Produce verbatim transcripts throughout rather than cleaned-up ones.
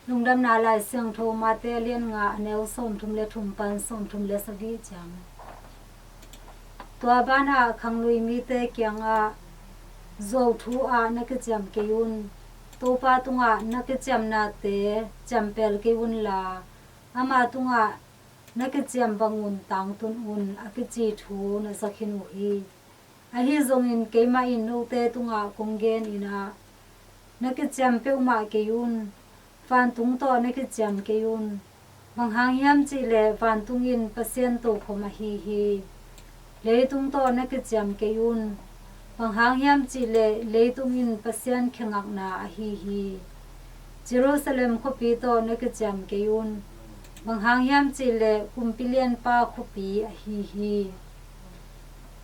Lungdamna Lai Siangtho Mate a lian nga, a neu sawmthum le thum pan sawmthum le sagih ciang. Tua banah khanglui mite kiangah zuau thu ah na kiciam kei un. Topa tungah na kiciamnate ciampel kei unla, ama tungah na kiciam bangun tangtun un, a kici thu na za khin uh hi. Ahi zongin keimah in note tungah kong gen in ah, na kiciam peuhmah kei un. Vantung tawh na kiciam kei un. Bang hang hiam cihleh vantung in Pasian tokhom ahi hi. Leitung tawh na kiciam kei un. Bang hang hiam cihleh leitung in Pasian khengakna ahi hi. Jerusalem khuapi tawh na kiciam kei un. Bang hang hiam cihleh Kumpi Lianpa khuapi ahi hi.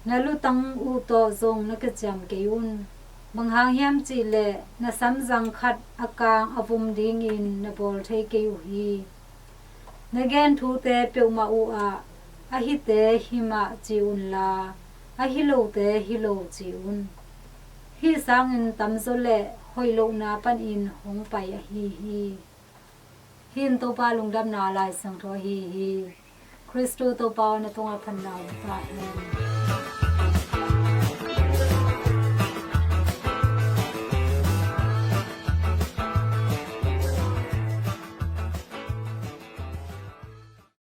Na lutang uh tawh zong na kiciam kei un. Bang hang hiam cihleh na samzang khat a kang a vum dingin na bawl thei kei uh hi. Na gen thute peuhmah uh ah, a hite hi mah ci unla, a hi lote hi lo ci un. Hih sangin tamzaw le hoih lohna panin hong pai ahi hi. Hih in Topa Lungdamna Lai Siangtho ahi hi. Khristu Topa aw, na tungah phatna om ta hen.